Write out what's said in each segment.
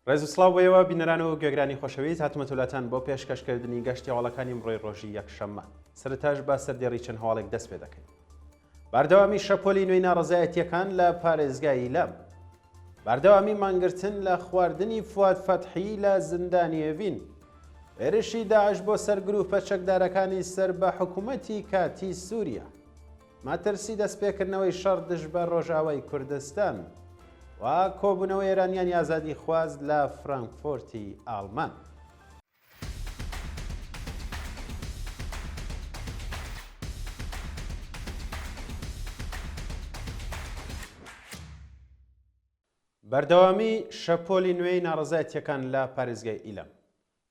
ڕێز و سڵاو بۆ ئێوە بینەران و گوێگرانی خۆشەویست هاتومەتە لاتان بۆ پێشکەشکردنی گەشتی هەواڵەکانی ئەمڕۆی ڕۆژی یەکشەممە سەرەتاش بە سەردێڕی چەند هەواڵێک دەست پێ دەکەین بەردەوامی شەپۆلی نوێی ناڕەزایەتیەکان لە پارێزگای ئیلام بەردەوامی مانگرتن لە خواردنی فواد فەتحی لە زیندانی ئێڤین هێرشی داعش بۆ سەر گروپە چەکدارەکانی سەر بە حکوومەتی کاتی سووریا مەترسی دەستپێکردنەوەی شەڕ دژ بە ڕۆژئاوای کوردستان و کۆبوونەوەی ئێرانیانی ئازادیخواز لە فرانکفۆرتی ئاڵمان. بەردەوامی شەپۆلی نوێی ناڕەزایەتییەکان لە پارێزگای ئیلام.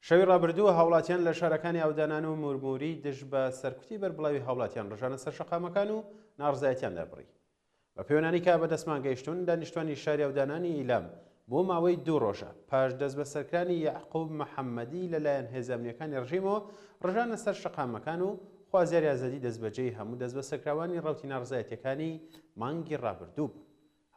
شەوی ڕابردوو هاوڵاتیان لە شارەکانی ئاودانان و مورموری دژ بە سەرکوتی بەربڵاوی هاوڵاتیان ڕژانە سەر شەقامەکان و ناڕزایەتیان دەربڕی. بە پێوەنانی کە بەدەستمان گەیشتوون دانیشتوانی شاری ئاودانانی ئیلام بۆ ماوەی دوو ڕۆژە پاش دەستبەسەرکرانی یەعقوب محەممەدی لەلایەن هێزە ئەمنییەکانی ڕژیمەوە ڕژانە سەر شەقامەکان و خوازیاری ئازادی دەستبەجێی هەموو دەستبەسەرکراوانی ڕەوتی ناڕزایەتییەکانی مانگی ڕابردوو بوون.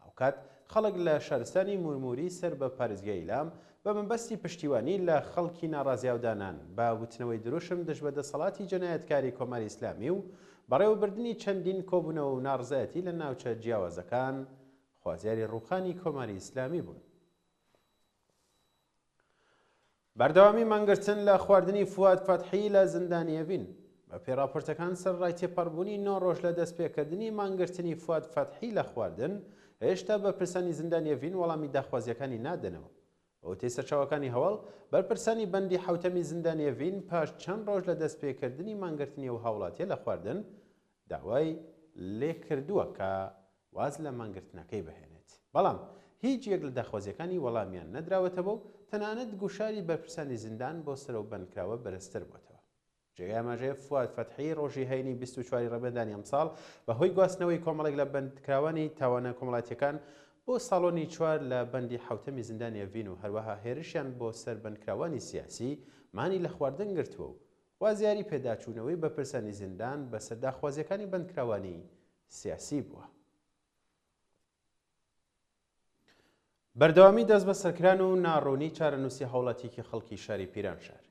هاوکات خەڵک لە شارستانی مورموری سەر بە پارێزگای ئیلام بە مەبەستی پشتیوانی لە خەڵکی ناڕازی ئاودانان بە وتنەوەی دروشم دژ بە دەسەڵاتی جەنایەتکاری کۆماری ئیسلامی و بەڕێوەبردنی چەندین کۆبوونەوە و ناڕزایەتی لە ناوچە جیاوازەکان خوازیاری ڕووخانی کۆماری ئیسلامی بوون. بەردەوامی مانگرتن لە خواردنی فواد فەتحی لە زیندانی ئێڤین. بەپێی ڕاپۆرتەکان سەرەڕای تێپەڕبوونی نۆ ڕۆژ لە دەستپێکردنی مانگرتنی فواد فەتحی لە خواردن، هێشتا بەرپرسانی زیندانی ئێڤین وەڵامی داخوازییەکانی نادەنەوە. بەوتەی سەرچاوەکانی هەواڵ، بەرپرسانی بەندی حەوتەمی زیندانی ئێڤین پاش چەند ڕۆژ لە دەستپێکردنی مانگرتنی ئەو هاوڵاتییە لە خواردن، داوای لێکردووە کە واز لە مانگرتنەکەی بهێنێت، بەڵام هیچ یەک لە داخوازییەکانی وەڵامیان نەدراوەتەوە و تەنانەت گوشاری بەرپرسانی زیندان بۆ سەر ئەو بەندکراوە بەرزتر بۆتەوە. جێگای ئاماژەیە فواد فەتحی ڕۆژی هەینی 24 ی ڕێبەندانی ئەمساڵ بە هۆی گواستنەوەی کۆمەڵێک لە بەندکراوانی تاوانە کۆمەڵایەتییەکان بۆ ساڵۆنی چوار لە بەندی حەوتەمی زیندانی ئەڤین و هەروەها هێرشیان بۆ سەر بەندکراوانی سیاسی مانی لە خواردن گرتووە و خوازیاری پێداچوونەوەی بەرپرسانی زیندان بەسەر داخوازییەکانی بەندکراوانی سیاسی بووە. بەردەوامی دەستبەسەرکران و ناڕوونی چارەنووسی هاوڵاتییەکی خەڵکی شاری پیرانشار.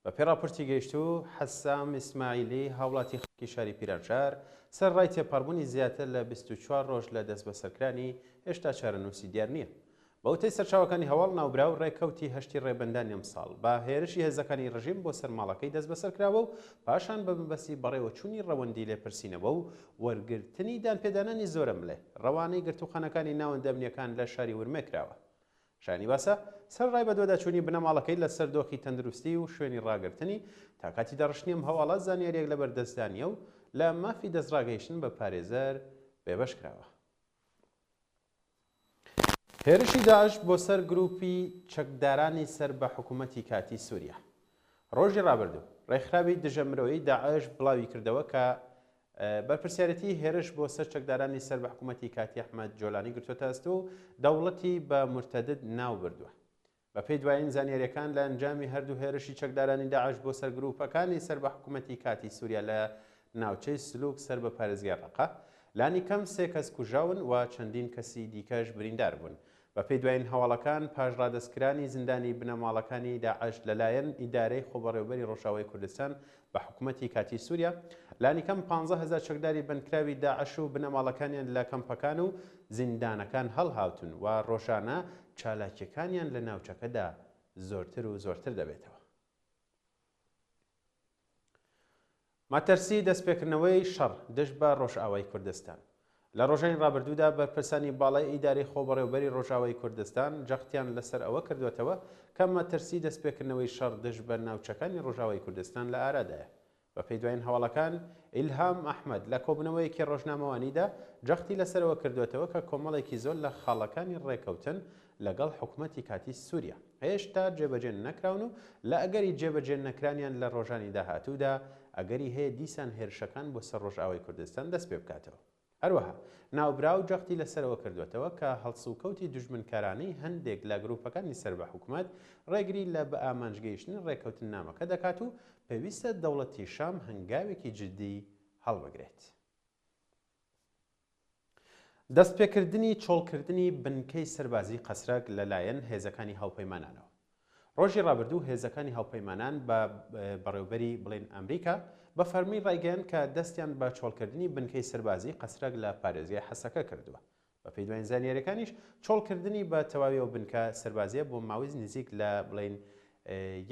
بەپێی ڕاپۆرتی گەیشتوو، حەسام ئیسماعیلی هاوڵاتی خەڵکی شاری پیرانشار، سەرەڕای تێپەڕبوونی زیاتر لە 24 ڕۆژ لە دەستبەسەرکرانی، هێشتا چارەنووسی دیار نییە. بە وتەی سەرچاوەکانی هەواڵ، ناوبراو ڕێکەوتی هەشتی ڕێبەندانی ئەمساڵ بە هێرشی هێزەکانی ڕژیم بۆ سەر ماڵەکەی دەستبەسەر کراوە و پاشان بە مەبەستی بەڕێوەچوونی ڕەوەندی لێپرسینەوە و وەرگرتنی دانپێدانانی زۆرەملێ ڕەوانەی گرتووخانەکانی ناوەندە ئەمنییەکان لە شاری ورمێ کراوە. شایانی باسە، سەرەڕای بەدواداچوونی بنەماڵەکەی لە سەر دۆخی تەندروستی و شوێنی ڕاگرتنی، تا کاتی داڕشتنی ئەم هەواڵە زانیارییەک لەبەر دەستدا نییە و لە مافی دەستڕاگەیشتن بە پارێزەر بێبەش کراوە. هێرشی داعش بۆ سەر گرووپی چەکدارانی سەر بە حکوومەتی کاتی سووریا. ڕۆژی ڕابردوو، ڕێکخراوی دژە مرۆیی داعش بڵاوی کردەوە کە بەرپرسیارێتی هێرش بۆ سەر چەکدارانی سەر بە حکوومەتی کاتی ئەحمەد جۆلانی گرتووەتە ئەستۆ و دەوڵەتی بە مورتەدد ناو بردووە. بەپێی دوایین زانیارییەکان لە ئەنجامی هەردوو هێرشی چەکدارانی داعش بۆ سەر گرووپەکانی سەر بە حکوومەتی کاتی سووریا لە ناوچەی سلوک سەر بە پارێزگای ڕەقە، لانیکەم سێ کەس کوژراون و چەندین کەسی دیکەش بریندار بوون. بەپێی دوایین هەواڵەکان پاش ڕادەستکرانی زیندانی بنەماڵەکانی داعش لەلایەن ئیدارەی خۆبەڕێوەبەری ڕۆژئاوای کوردستان بە حکومەتی کاتیی سووریا، لانیکەم 15,000 چەکداری بەندکراوی داعش و بنەماڵەکانیان لە کەمپەکان و زیندانەکان هەڵهاتوون و ڕۆژانە چالاکییەکانیان لە ناوچەکەدا زۆرتر و زۆرتر دەبێتەوە. مەترسی دەستپێکردنەوەی شەڕ دژ بە ڕۆژئاوای کوردستان. لە ڕۆژانی ڕابردوودا بەرپرسانی باڵای ئیدارەی خۆبەڕێوبەری ڕۆژئاوای کوردستان جەختیان لەسەر ئەوە کردووەتەوە کە مەترسی دەستپێکردنەوەی شەڕ دژ بە ناوچەکانی ڕۆژئاوای کوردستان لە ئارادایە. بەپێی دوایین هەواڵەکان، ئیلهام ئەحمەد لە کۆبوونەوەیەکی ڕۆژنامەوانیدا جەختی لەسەرەوە کردووەتەوە کە کۆمەڵێکی زۆر لە خاڵەکانی ڕێکەوتن لەگەڵ حکومەتی کاتی سوریا هێشتا جێبەجێ نەکراون و لە ئەگەری جێبەجێ نەکرانیان لە ڕۆژانی داهاتوودا ئەگەری هەیە دیسان هێرشەکان بۆ سەر ڕۆژئاوای کوردستان دەستپێبکاتەوە. هەروەها ناوبراو جەختی لەسەرەوە کردووەتەوە کە هەڵسوکەوتی دوژمنکارانەی هەندێک لە گروپەکانی سەر بە حکومەت ڕێگری لە بەئامانجگەیشتنی ڕێککەوتننامەکە دەکات و پێویستە دەوڵەتی شام هەنگاوێکی جددی هەڵبگرێت. دەستپێکردنی چۆڵکردنی بنکەی سەربازی قەسرەک لەلایەن هێزەکانی هاوپەیمانانەوە. ڕۆژی ڕابردوو هێزەکانی هاوپەیمانان بە بەڕێوبەری بڵێن ئەمریکا بە فەرمی ڕایگەیاند کە دەستیان بە چۆڵکردنی بنکەی سەربازی قەسرەک لە پارێزگای حەسەکە کردووە. بەپێی دواین زانیاریەکانیش چۆڵکردنی بە تەواوی ئەو بنکە سەربازیە بۆ ماوەی نزیک لە بڵێن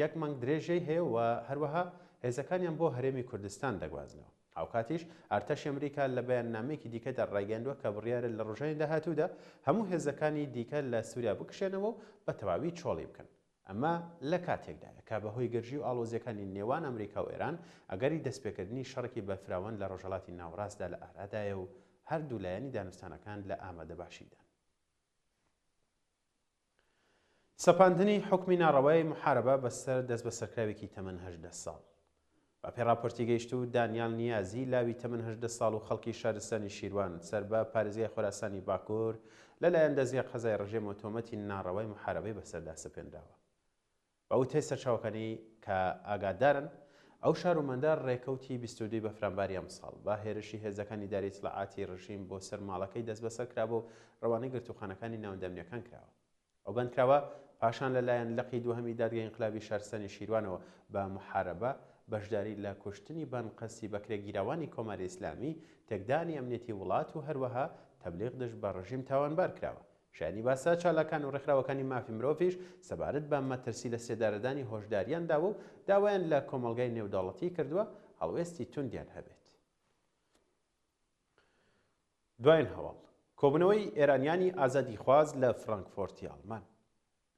یەک مانگ درێژەی هەیە و هەروەها هێزەکانیان بۆ هەرێمی کوردستان دەگوازنەوە. هاوکاتیش ئەرتەشی ئەمریکا لە بەیاننامەیەکی دیکەدا ڕایگەیاندووە کە بڕیارە لە ڕۆژانی داهاتوودا هەموو هێزەکانی دیکە لە سوریا بکشێنەوە و بە تەواوی چۆڵی بکەن. ئەمە لە کاتێکدایە کە بەهۆی گرژی و ئاڵۆزییەکانی نێوان ئەمریکا و ئێران، ئەگەری دەستپێکردنی شەڕێکی بەرفراوان لە ڕۆژهەڵاتی ناوەڕاستدا لە ئارادایە و هەردوو لایەنی دانوستانەکان لە ئامادەباشیدان. سەپاندنی حوکمی ناڕەوای موحارەبە بەسەر دەستبەسەرکراوێکی تەمەن 18 ساڵ. بەپێی ڕاپۆرتی گەیشتوو، دانیال نیازی لاوی تەمەن 18 ساڵ و خەڵکی شارستانی شیروان سەر بە پارێزگای خۆراسانی باکوور لەلایەن دەزگای قەزای ڕژێمەوە تۆمەتی ناڕەوای موحارەبەی بەسەردا سەپێنراوە. بە وتەی سەرچاوەکانی کە ئاگادارن، ئەو شارومەندە ڕێکەوتی 22 ی بەفرانباری ئەمساڵ بە هێرشی هێزەکانی ئیدارەی ئیتڵاعاتی ڕژیم بۆ سەر ماڵەکەی دەستبەسەر کرابوو و ڕەوانەی گرتووخانەکانی ناوەندە ئەمنییەکان کراوە. ئەو بەندکراوە پاشان لە لایەن لقی دووهەمی دادگای ئینقلابی شارستانی شیروانەوە بە موحارەبە، بەشداری لە کوشتنی بەنقەستی بەکرێگیراوانی کۆماری ئیسلامی، تێکدانی ئەمنیەتی وڵات و هەروەها تەبلیغ دژ بە ڕژیم تاوانبار کراوە. شایانی باسە چالاکان و ڕێکخراوەکانی مافی مرۆڤیش سەبارەت بە مەترسی لە سێدارەدانی هۆشداریان داوە و داوایان لە کۆمەڵگای نێودەوڵەتی کردووە هەڵوێستی توندیان هەبێت. دواین هەواڵ، کۆبوونەوەی ئێرانیانی ئازادیخواز لە فرانکفۆرتی ئاڵمان.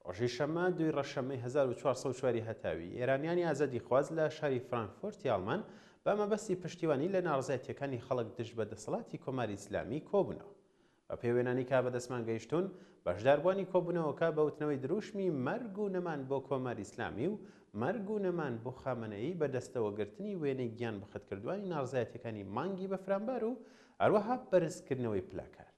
ڕۆژی شەممە دووی ڕەشەممەی 1404 ی هەتاوی، ئێرانیانی ئازادیخواز لە شاری فرانکفۆرتی ئاڵمان بە مەبەستی پشتیوانی لە ناڕەزایەتییەکانی خەڵک دژ بە دەسەڵاتی کۆماری ئیسلامی کۆبوونەوە. بە پێی وێنانەی کە بەدەستمان گەیشتوون، بەشداربووانی کۆبوونەوەکە بە وتنەوەی درووشمی مەرگ و نەمان بۆ کۆماری ئیسلامی و مەرگ و نەمان بۆ خامەنەیی بە دەستەوەگرتنی وێنەی گیانبەختکردووانی ناڕەزایەتییەکانی مانگی بەفرانبار و هەروەها بەرزکردنەوەی پلاکارد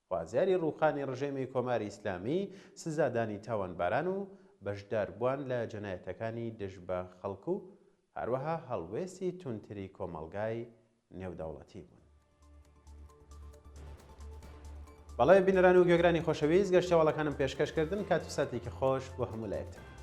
خوازیاری ڕووخانی ڕژێمی کۆماری ئیسلامی، سزادانی تاوانباران و بەشداربووان لە جەنایەتەکانی دژ بە خەڵک و هەروەها هەڵوێستی توندتری کۆمەڵگای نێودەوڵەتی بوون. بەڵێ بینەران و گوێگرانی خۆشەویست گەشتەواڵەکانم پێشکەش کردن کات و ساتێکی خۆش بۆ هەموو لایەکتان.